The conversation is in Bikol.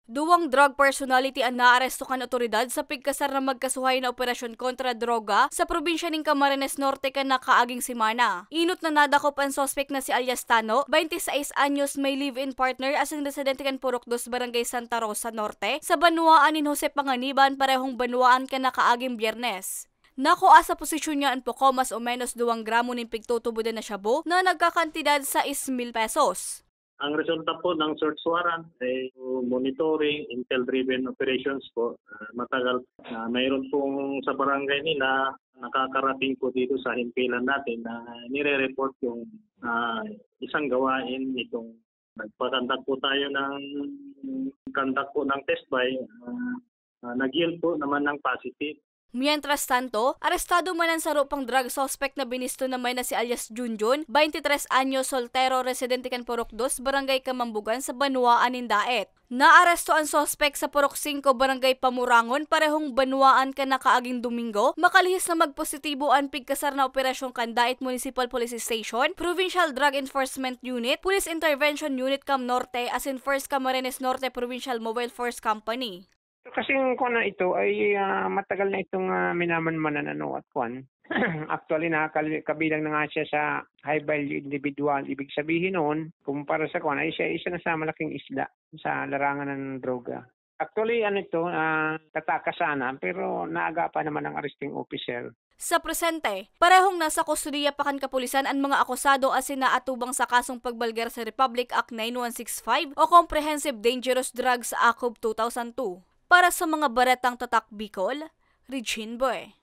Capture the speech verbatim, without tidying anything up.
Duwang drug personality an naaresto kan otoridad sa pigkasar na magkasuhay na operasyon kontra droga sa probinsya nin Camarines Norte kan nakaaging semana. Enot na nadakop an suspek na si alias Tano, twenty-six anyos, may live-in partner asin residente kan Purok dos, Barangay Santa Rosa Norte, sa banwaan nin Jose Panganiban, parehong banwaan kan nakaaging Biyernes. Nakua sa posisyon niya an poko mas o menos duwang gramo nin pigtutubodan na shabu na nagkakantidad sais mil pesos. Ang resulta po ng search warrant ay monitoring, intel-driven operations po. Ah, matagal, ah, mayroon pong sa barangay nila nakakarating po dito sa himpilan natin na nire-report yung, ah, isang gawain itong nagpa-conduct po tayo ng conduct po ng test buy, ah, ah, nag-yield po naman ng positive. Mientras tanto, arestado man an saro pang drug suspect na binisto na may na si alias Junjun, twenty-tres anyos, soltero, residente kan Purok dos, Barangay Kamambugan sa banwaan nin Daet. Naaresto an suspek sa Purok singko, Barangay Pamurangon, parehong banwaan kan nakaaging Domingo, makalihis na magpositibo an pigkasar na operasyon kan Daet Municipal Police Station, Provincial Drug Enforcement Unit, Police Intervention Unit Cam Norte, asin First Camarines Norte Provincial Mobile Force Company. Kasing kuwan na ito ay, ah, matagal na itong, ah, minamanmanan, ano, at kuwan. Actually, nakakal-, kabilang na nga siya sa high value individual. Ibig sabihin noon, kumpara sa kuwan, ay siya isa na sa malaking isda sa larangan ng droga. Actually, ano ito, ah, tataka sana, pero naagapan naman ng arresting officer. Sa presente, parehong nasa kustodiya pa kan kapulisan an mga akusado asin naatubang sa kasong pagbalgar sa Republic Act nine one six five o Comprehensive Dangerous Drugs Act of two thousand two. Para sa mga baretang Tatak Bicol, Regine Boy.